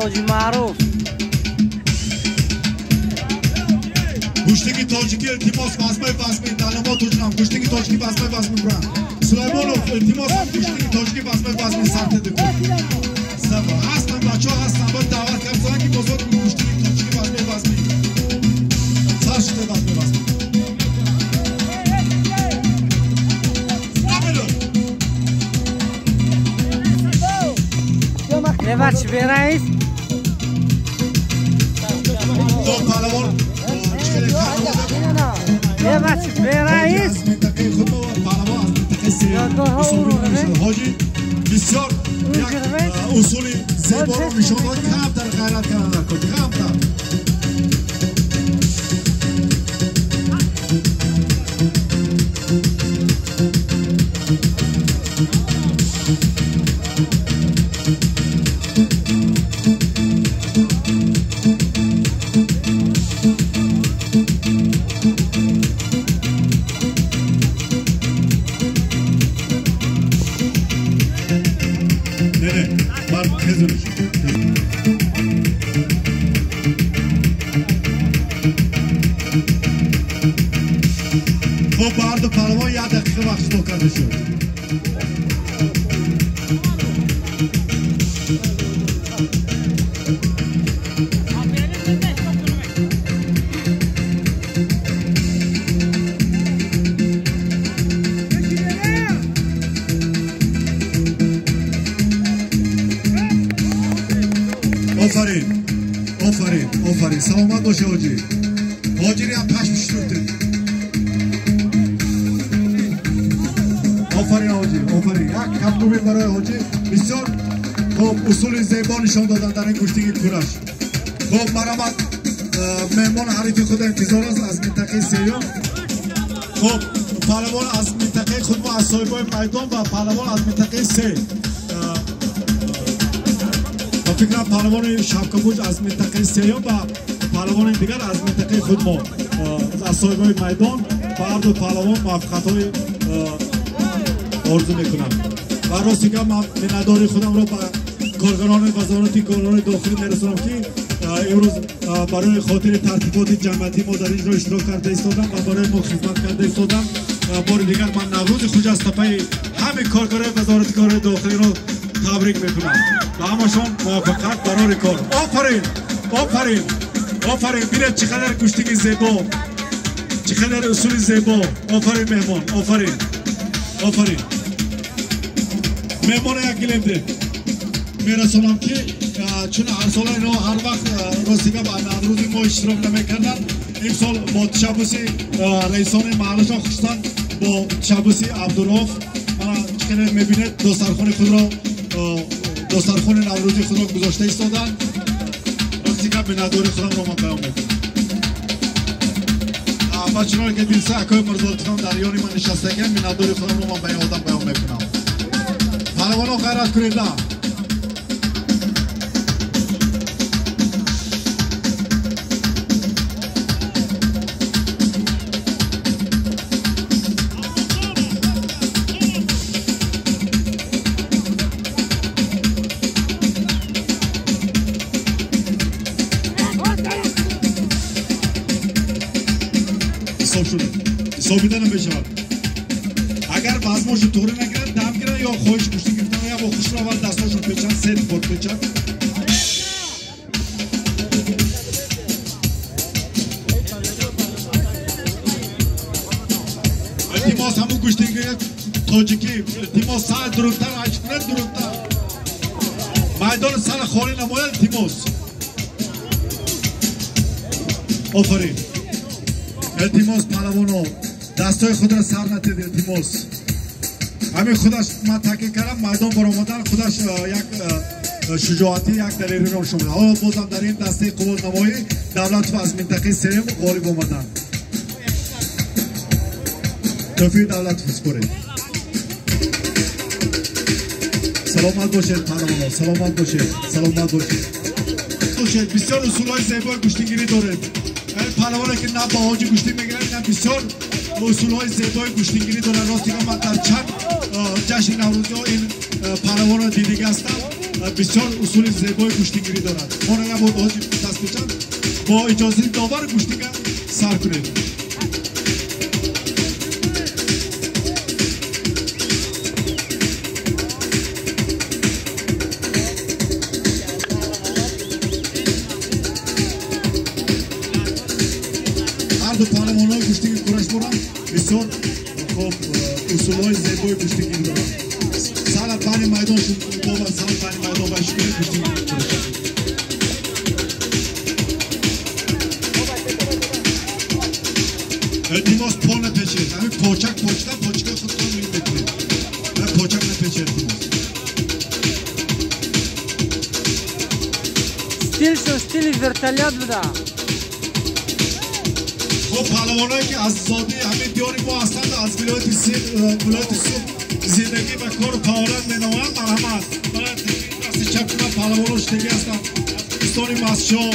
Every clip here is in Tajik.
Ҳоҷи Маъруф. Гӯштиги тоҷикӣ илтимос вазмаи вазми даламо тоҷинам гӯштиги тоҷикӣ вазмаи вазми бурам. Сулаймонов илтимос гӯштиги тоҷикӣ вазмаи вазми сарте дикун. Ҳастам бачаҳо ҳастам бояд даъват кардам ки бозор гӯштиги тоҷикӣ вазмаи вазми. Сар шуда вазмаи вазми. Бачи бераис. До паҳлавон бачи бераис. Минтақаи худ паҳлавон аз минтақаи сеюм ҳоҷи бисёр як усули зеборо нишон дод. Камтар ғайрат кардан накун, камтар. خب به هر دو پهلوان یک دقیقه وقت جدا کرده شد. آفرین آفرین آفرین، سلامت باشی حاجی. حاجی هم پشم شد. آفرین حاجی، آفرین. یک کفکوبی برای حاجی. بسیار خوب اصول زیبا نشان دادن در این کشتیگی کورش. خب مرحمت مهمان حریف خود انتظار است از منطقه سیوم. خب پهلوان از منطقه خود ما از صاحبای میدان و پهلوان از منطقه سه. با فکرم پهلوان شبکبوج از منطقه سیوم و پهلوان دیگر از منطقه خود ما از صاحبای میدان. و هر دو پهلوان موفقیت‌های орзу мекунам ва рости гап ман миннатдории худамро ба коргарони вазорати корҳои дохилӣ мерасонам ки имрӯз барои хотири тартиботи ҷамъиятӣ мо дар ин ҷо иштирок карда истодам ва барои мо хизмат карда истодам. Бори дигар ман Наврӯзи хуҷастапаи ҳамин коргарони вазорати корҳои дохилиро табрик мекунам. Ба ҳамашон муваффақият барори кор. Офарин, офарин, офарин. Бинед чӣ қадар гӯштиги зебо, чӣ қадар усули зебо. Офарин меҳмон, офарин, офарин. Меҳмона як гилем дед мерасонам ки чун ҳар сола ино ҳар вақт рости гап Наврӯзи мо иштирок намекарданд, имсол бо ташаббуси раисони маҳаллашон, хусусан бо ташаббуси Абдуроф, мана чӣ қадар мебинед достархони худро, достархони Наврӯзи худро гузошта истоданд. Рости гап миннатдории худамро ман баён мекунам. Ва чуноне ки дилса акои Мирзолтихон дар ёни ман нишастагиам, миннатдории худамро ман ба ин одам баён мекунам. Паҳлавонон ғайрат кунед. ҳисоб шуда ҳисобида намешавад. Агар вазношо туғри нагирад, дам гирад ё хоҳиш гӯштӣ гирифтан я бо хушро аввал дастошон печанд, се бор печанд. Илтимос ҳамун гӯштингири тоҷикӣ, илтимос сал дурунтар ҳаракат кунед, дурунтар. Майдони сара холӣ намояд, илтимос. Офарин. Илтимос паҳлавоно дастҳои худро сар натед, илтимос. Ҳамин худаш ман таъкид кардам, майдон баромадан худаш як шуҷоатӣ, як далериро нишон медиҳад. Ҳоло бозам дар ин дастаи қувватнамоӣ Давлатов аз минтақаи сеюм ғолиб омаданд. Тӯфиқи Давлатов супоред. Саломат бошед паҳлавоно, саломат бошед, саломат бошед. Бошед, бисёр усулҳои зебои гӯштингирӣ доред. Паҳлавоне ки на ба ҳоҷи гӯштӣ мегиранд, на бисёр усулҳои зебои гӯштингирӣ доранд. Рости гап ман дар чанд ҷашни наврӯзиҳо ин паҳлавонро дидига ҳастам. бисёр усули зебои гӯштингирӣ дорад. Мо як бор ҳоҷи даст печанд бо иҷозаи довар гӯштинга сар кунед. Ҳар ду паҳлавонҳои гӯштингир кураш боранд, бисёр хуб усулҳои зебои гӯштингирӣ доранд. Сала пани майдон шуд, довар сала пани майдон ва шукри гӯштингирӣ кураш. Илтимос по напечед, ҳамин почак почидан почикаи худтон мекунед. Почак напечед илтимос. Стил стили вертолёт буда. Хуб, паҳлавоное ки аз зодии ҳамин диёри мо ҳастанд, аз вилояти Суғд зиндагӣ ва кору фаъолият менамоянд, марҳамат. Дасти чап кунанд, паҳлавоно шудагӣ ҳастанд. Аз кӯҳистони Мастчоҳ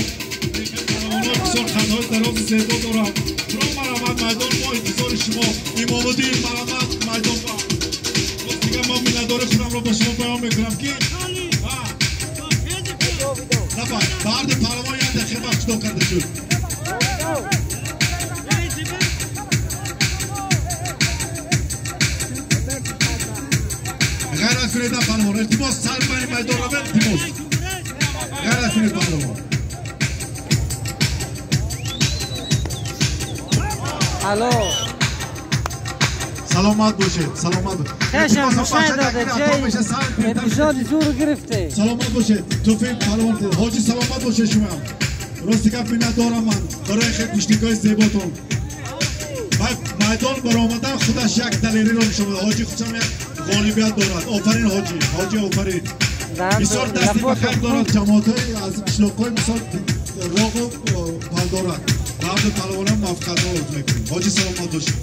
паҳлавоно бисёр қадҳои дарози зебо доранд. Бро марҳамат майдон, мо интизори шумо. Имомуддин марҳамат майдон ба. Боз дигар мо миннатдори худамро ба шумо баён мекунам ки ба ҳар ду паҳлавон як дақиқа вақт ҷудо карда шуд. Ғайрат кунед паҳлавон, илтимос сар байни майдон равед, илтимос. Ғайрат кунед паҳлавон. Алло. Саломат бошед, саломат бошед. Эпизоди зур гирифте. Саломат бошед. Туфи паҳлавон, ҳоҷи саломат бошед шумо. Рости гап миннатдорам ман барои хел гӯштингҳои зеботон. Майдон баромадан худаш як далериро нишон медиҳад. Ҳоҷи худшам як ғолибият дорад. Офарин ҳоҷи, ҳоҷи офарин. Бисёр дасти ба хайр дорад ҷамоатҳои аз қишлоқҳои мисол Роғу Палдорак. Ба ҳар ду паҳлавонон муваффақиятҳо орзу мекунем. Ҳоҷи саломат бошед.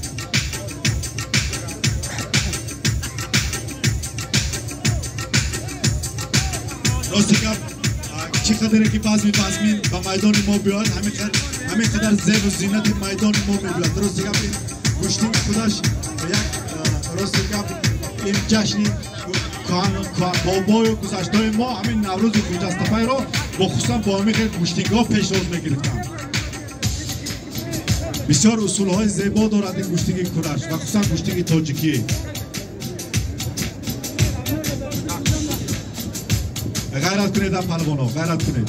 Рости гап чӣ қадаре ки базми базмин ба майдони мо биёяд, ҳамин қадар зебу зинати майдони мо мебиёяд. Рости гап ин гӯштинг худаш як рости гап ин ҷашни бобою гузаштаҳои мо ҳамин Наврӯзи Хуҷастапайро бо хусусан бо ҳамин хел гӯштингҳо пешвоз мегирифтанд. Бисёр усулҳои зебо дорад ин гӯштинги кураш ва хусусан гӯштинги тоҷикӣ. Ғайрат кунед паҳлавонҳо, ғайрат кунед.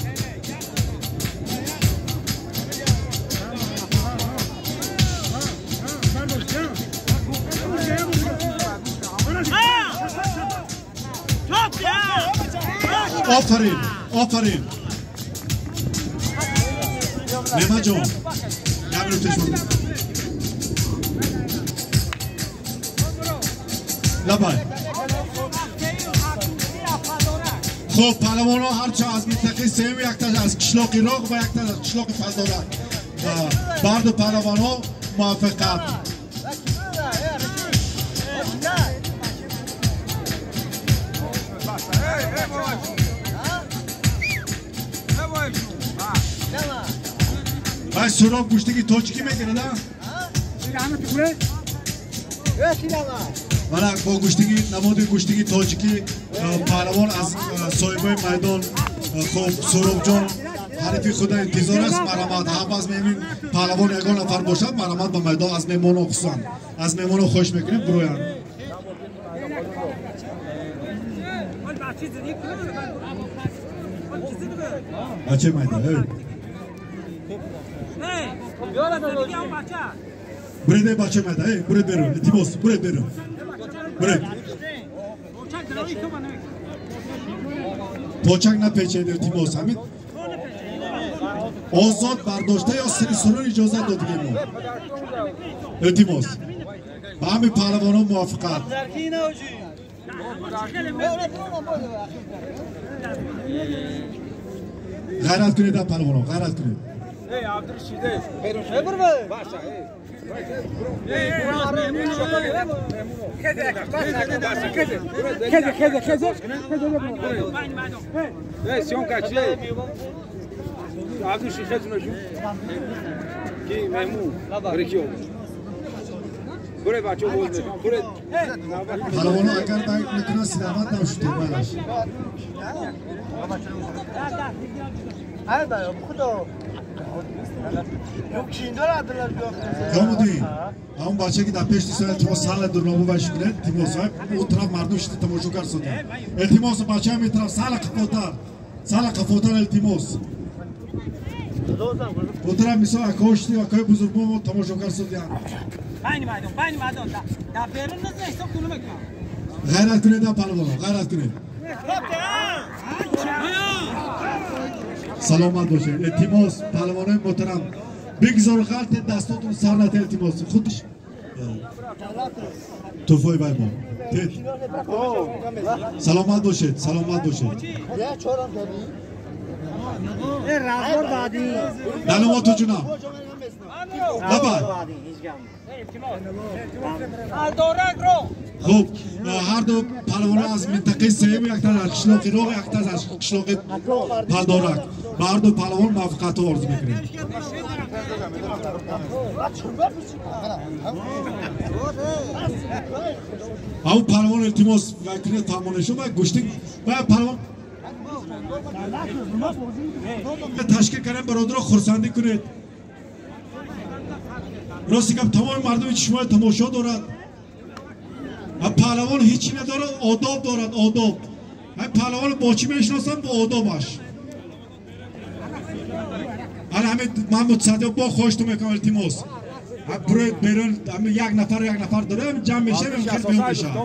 Офарин, офарин. Неъматҷон, як минут пеш монед. Лабай. Хуб, паҳлавонҳо ҳарчанд аз минтақаи сеюм, якташ аз қишлоқи Роғ ва якташ аз қишлоқи Палдорак. Ба ҳар ду паҳлавонҳо муваффақият. Вай Суроб гӯштиги тоҷикӣ мегирад, а? Мана бо гӯштиги намоди гӯштиги тоҷикӣ паҳлавон аз соҳибои майдон хуб Суробҷон ҳарифи худа интизор аст. Марҳамат, ҳам баз меҳмин паҳлавон ягон нафар бошад, марҳамат ба майдон аз меҳмонҳо, хусусан аз меҳмонҳо хоҳиш мекунем бироянд. Бачаи майдон, буред бачаи майдон, буред берун, илтимос, буред берун, буред. Почак напечед илтимос, ҳамин озод бардошта ё сири сурур иҷозат додигем мо. Илтимос, ба ҳамин паҳлавонҳо муваффақият. Ғайрат кунед паҳлавонҳо, ғайрат кунед. Палавоно агар байк мекунад, сирават дам шуд балаш. Камудин, ҳамон бача ки дар пеш дӯстон илтимос сала дурнобу вайш кунед, илтимос ӯ тараф мардум шида тамошо карсода. Илтимос бача ҳам тараф сала қафотар. Сала қафотар илтимос. Ӯ тараф мисол акои шиди акои бузургмо мо тамошо карсодиянд. Байни майдон. Дар берун нест, ҳисоб кунам мекунам. Ғайрат кунед, палвоно, ғайрат кунед. Саломат бошед. Илтимос, палвонои муҳтарам, бигзор ғалте дастотон сар нате, илтимос. Худш туфои бай мо. Тед. Саломат бошед, саломат бошед. Даломоту ҷунам. Лабай. Хуб, ҳар ду палвона аз минтақаи сеюм, якта аз қишлоқи Роғ, якта аз қишлоқи Палдорак. Ба ҳар ду палвон муваффақиятҳо орзу мекунем. Ҳамун палвон илтимос кунед фармонешон ва гӯшти ва палвон ташкил кардем, бародаро хурсандӣ кунед. Рости гап, тамоми мардуми чишмои тамошо дорад. Ва паҳлавон ҳечи надорад, одоб дорад, одоб. Ҳай паҳлавон бо чӣ мешиносам? Бо одобаш. Ана ҳамин ман мутасаддиё бо хоҳишту мекунам, илтимос. Буроед берун, ҳамин як нафар дорем, ҷамъ мешавем, хел меён мешавад.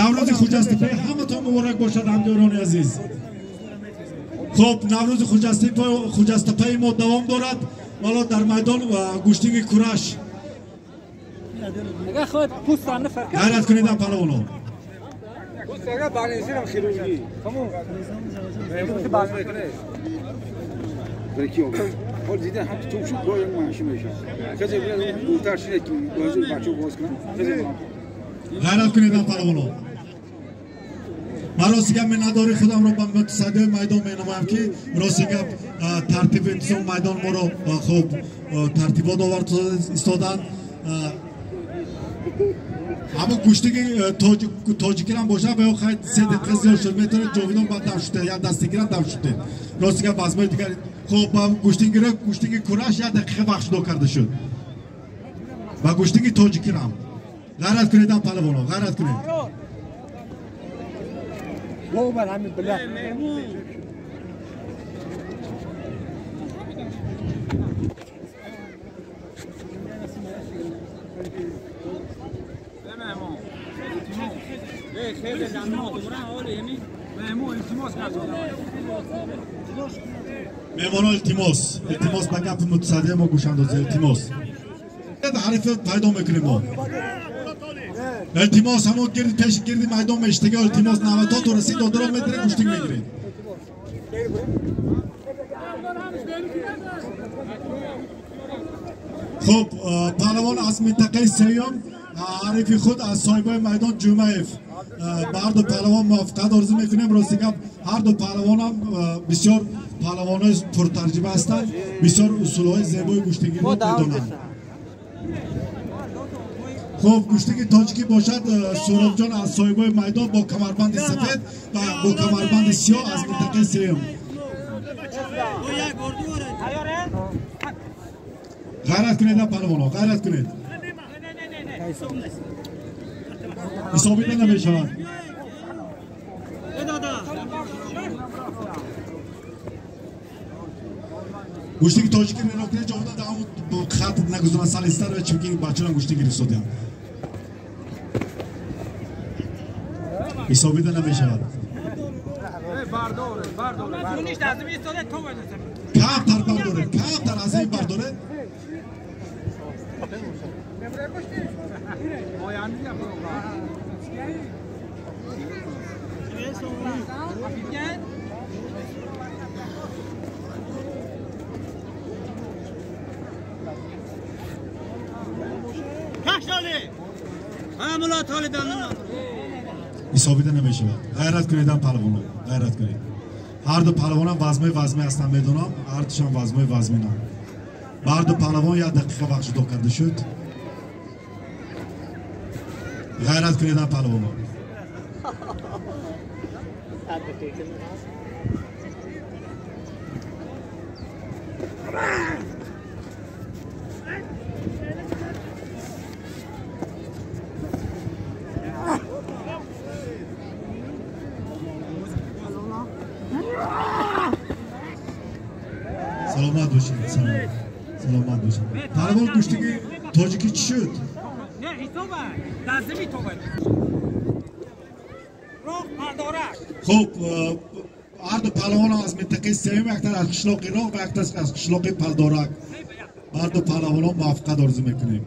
Наврӯзи хуҷастипай ҳаматон муборак бошад, ҳамдиёрони азиз. Хуб, Наврӯзи хуҷастипаи мо давом дорад. Вало дар майдон гӯштинги кураш. Ғайрат кунед, палавоно. Ғайрат кунед, палавоно. Ман рости гап миннатдори худамро ба мутасаддиёи майдон менамоям, ки рости гап тартиби интизом майдон моро хуб тартибот овард истоданд. Ҳамон гӯштиги тоҷикирам бошад ва ё хай 3 дақиқа зиёд шуд, метавонед ҷовидон ба дам шуде, як дастигирам дам шуде. Рости гап вазмои дигар хуб ба гӯштиги кураш 1 дақиқа вақт ҷудо карда шуд. Ба гӯштиги тоҷикирам. Ғайрат кунед, палавоно, ғайрат кунед. Меҳмоно илтимос, илтимос ба гапи мутасаддия мо гӯшандозӣ, илтимос. Ҳариф пайдо мекунем мо. Илтимос, ҳамон гирди пеши гирди майдон мештага, илтимос навбатотон расид, додаро метаред, гӯштик мегиред. Хуб, паҳлавон аз минтақаи сеюм, ҳарифи худ аз соҳибои майдон Ҷумаев. Ба ҳар ду паҳлавон муваффақият орзу мекунем. Рости гап, ҳар ду паҳлавонам бисёр паҳлавонои пуртаҷриба ҳастанд, бисёр усулҳои зебои гӯштигириро медонанд. Хуб, гӯштиги тоҷикӣ бошад, Суробҷон аз соҳибои майдон бо камарбанди сафед ва бо камарбанди сиёҳ аз минтақаи сеюм. Ғайрат кунед, паҳлавоно, ғайрат кунед. Ҳисобида намешавад. Гӯштиги тоҷикӣ меро кунед, ҷовидан дар ҳамон хат нагузоранд, салистар ва чунки бачаам гӯштӣ гирифтодиям. Ҳисобида намешавад. Камтар бардоред, камтар аз ин бардоред. Ҳисобида намешавад. Ғайрат кунед, паҳлавоно, ғайрат кунед. Ҳар ду паҳлавонам вазмаи вазме ҳастанд, медонам, ҳар душам вазмаи вазминанд. Ба ҳарду паҳлавон як дақиқа вақт ҷудо карда шуд. Ғайрат кунед, паҳлавонон. Саломат бошед, саломат бошед. Паҳлавон, гӯштиги тоҷикӣ чӣ шуд? Хуб, ҳарду паҳлавон аз минтақаи сеюм, яктар аз қишлоқи Роғ ва яктар аз қишлоқи Палдорак. Ба ҳарду паҳлавонон муваффақият орзу мекунем.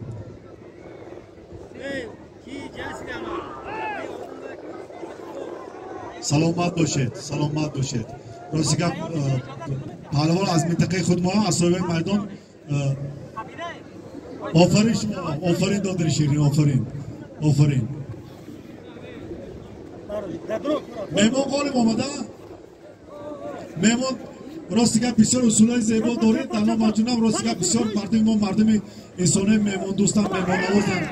Саломат бошед, саломат бошед. Рости гап, паҳлавон аз минтақаи худ мо, аз соҳибаи майдон. Офарин шумо, офарин, додари ширин, офарин, офарин. Меҳмон ғолиб омада. Меҳмон, рости гап, бисёр усулҳои зебо доред. Дар маҷунам, рости гап, бисёр мардуми мо мардуми инсонаи меҳмондӯстанд, меҳмоннавозанд.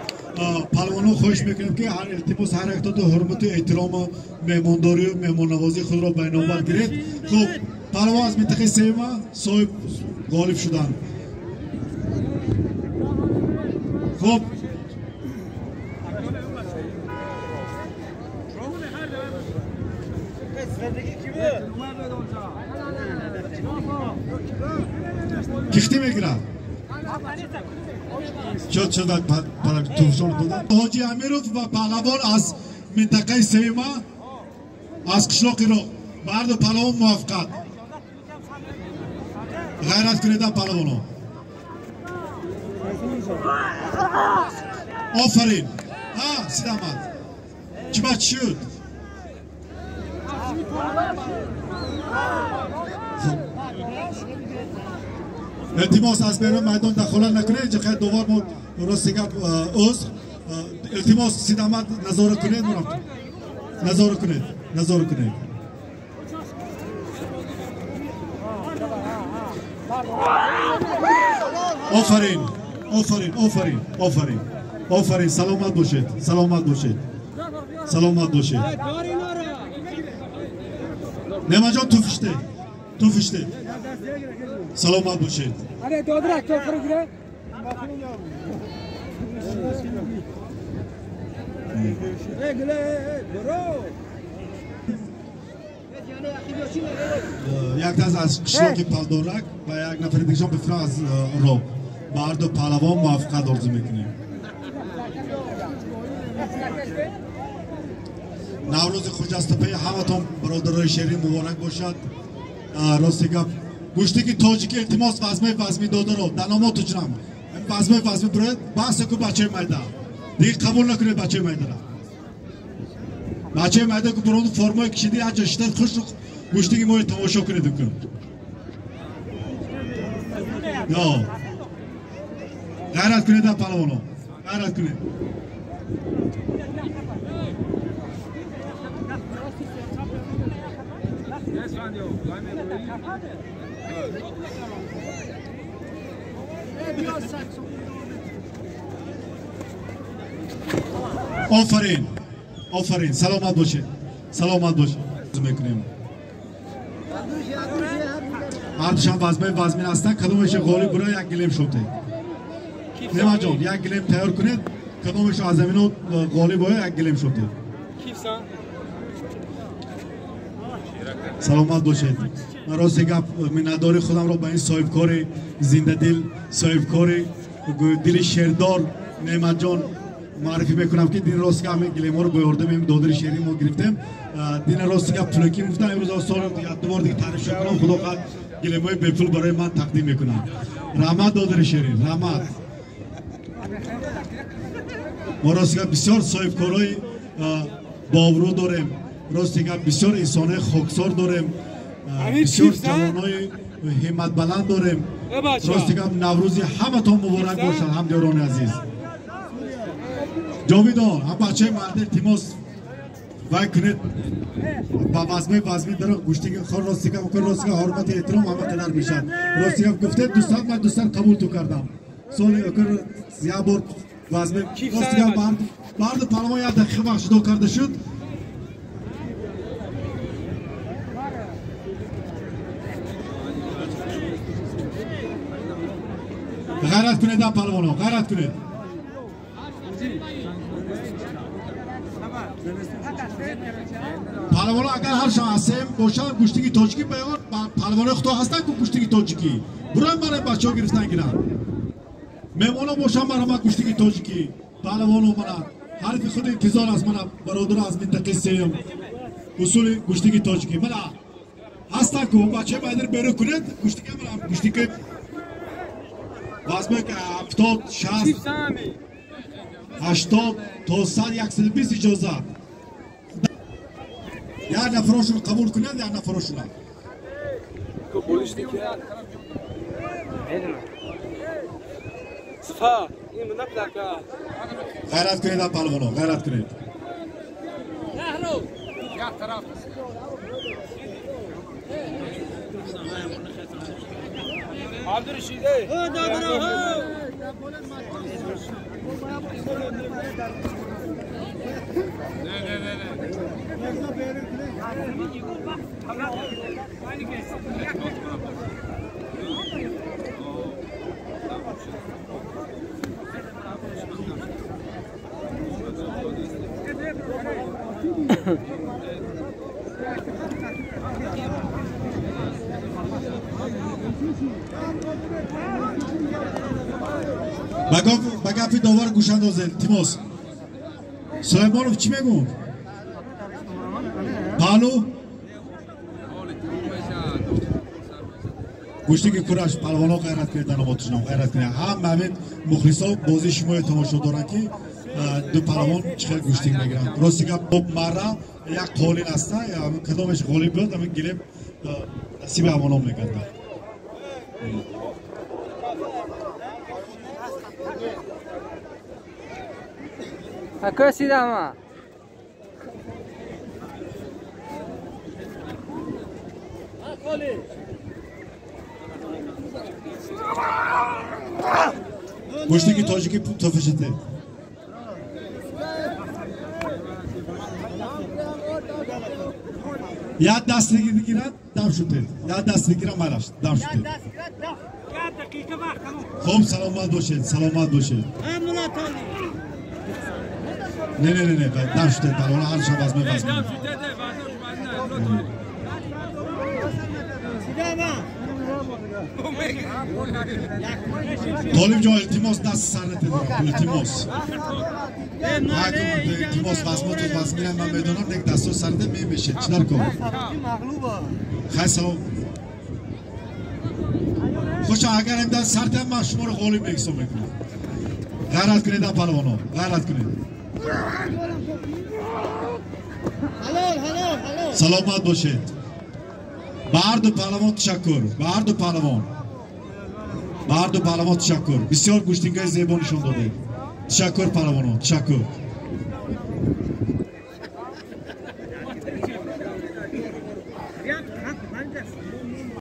Паҳлавонон, хоҳиш мекунем, ки ҳар илтимос, ҳар яктото ҳурмату эҳтирому меҳмондорию меҳмоннавозии худро ба инобат гиред. Хуб, паҳлавон аз минтақаи сеюма соҳиб ғолиб шуданд. Хуб, кихтӣ мегирад? Шуд, шуд, туфшон дода. Ҳоҷи Амиров ва паҳлавон аз минтақаи сеюма, аз қишлоқи Роғ. Ба ҳарду паҳлавон муваффақат. Ғайрат кунед, паҳлавонон. Офарин. Ҳа, Сидаҳмад, чӣ ба чӣ шуд? Илтимос, аз берун майдон дахолат накунед. Ҷақай довар мо, рости гап, узр. Илтимос, Сидаҳмад, назора кунед, назора кунед, назора кунед. Офарин, офарин, офарин, офарин, офарин. Саломат бошед, саломат бошед, саломат бошед. Неъматҷон, туфиште, туфиште. Саломат бошед. Яктаз аз қишлоқи Палдорак ва як нафари дигашон бифра аз Роғ. Ба ҳарду паҳлавон муваффақият орзу мекунем. Наврӯзи хуҷастапаи ҳаматон, бародарои шерин, муборак бошад. Рости гап, гӯштиги тоҷикӣ, илтимос, вазмаи вазми додаро даномоту ҷунам, вазмаи вазми бирояд. Баҳса ку, бачаи майда, дигар қабул накунед бачаи майдара. Бачаи майда ку бироду формои кишиди як ҷо шида, хуш гӯштиги мои тамошо кунед. Кун ё ғайрат кунед, паҳлавоно, ғайрат кунед. Офарин, офарин, саломат бошед, саломат бошед. Мекунем, ҳардушам вазмаи вазмин ҳастанд. Кадомеша ғолиб бура, як гилем шудед. Неъматҷон, як гилем тайёр кунед. Кадомеша аз замино ғолиб оя, як гилем шудед. Саломат бошед. Ман, рости гап, миннатдори худамро ба ин соҳибкори зиндадил, соҳибкори дили шердор Неъматҷон муаррифӣ мекунам, ки дин, рости гап, ҳамин гилемҳоро бо ёрдами ин додари шерин мо гирифтем. Дина, рости гап, пулакӣ гуфтам, имрӯз сол дубор дига таъриф кунам, худо хоҳад, гилемҳои бепул барои ман тақдим мекунам. Раҳмат, додари шерин, раҳмат. Мо, рости гап, бисёр соҳибкорҳои бообрӯ дорем, рости гап, бисёр инсонҳои хоксор дорем, бисёр ҷавонҳои ҳимматбаланд дорем. Рости гап, Наврӯзи ҳаматон муборак бошад, ҳамдиёрони азиз. Ҷовидон, ҳам бачаи марда, илтимос, Вай кунед ба вазме даро гӯштиги хор ростига кун ростига ҳурмати эҳтиром ҳама қадар мешавад. Ростига гуфтед дӯстон ман дӯстон қабул ту кардам. Соли кун як бор вазме ростига мард палвон як дақиқа вақт ҷудо карда шуд. Ғайрат кунед палвоно, ғайрат кунед. Палвоно агар ҳар шан ҳастем бошанд гӯштиги тоҷикӣ баён палвонои худо ҳастанд ку гӯштиги тоҷикӣ. Буран барои бачаҳо гирифтан гиранд. Меҳмоно бошанд барои гӯштиги тоҷикӣ. Палвоно мана ҳарфи худ интизор аст мана бародаро аз минтақаи сеюм усули гӯштиги тоҷикӣ. Мана ҳастанд ку бачаи майдон берун кунед гӯштиги мана гӯштиги вазме 70, 60, 80 то 100, 120 иҷоза. Як нафарошон қабул кунанд, як нафарошон. Ғайрат кунед палвоно, ғайрат кунед. Ба гапи довар гӯшандоз илтимос. Сулаймонов чӣ мегӯ? Палу? Гӯштиги кураш палвоно ғайрат кунед, аномотишном ғайрат кунед. Ҳама ҳамин мухлисо бозии шуморо тамошо доранд ки ду палвон чӣ хел гӯштиг мегиранд. Рости гап бо марра як қолин аста, кадомеш ғолиб буд, ҳамин гилем насиби ҳамоно мегардад. Акосидама. Гӯштиги тоҷикӣ туфишите. Як даст гирад, дам шутед. Як даст гирад, мараш, дам шутед. Хуб, саломат бошед, саломат бошед. Не, не, не, не, дам шутед, палвона ҳар шаб вазме вазме. Толиб ҷон, илтимос даст сар натедорам, илтимос. Илтимос вазмоту вазминам ман медонам, нек дастҳо сарде мемешед. Чӣ дар кор? Хай салом. Хуша агар ин даст сартам ман шуморо ғолиб меҳисоб мекунам. Ғайрат кунед палвоно, ғайрат кунед. Саломат бошед. Ба ҳар ду паҳлавон ташаккур. Ба ҳар ду паҳлавон. Ба ҳар ду паҳлавон ташаккур. Бисёр гӯштингои зебо нишон додед. Ташаккур паҳлавонон, ташаккур.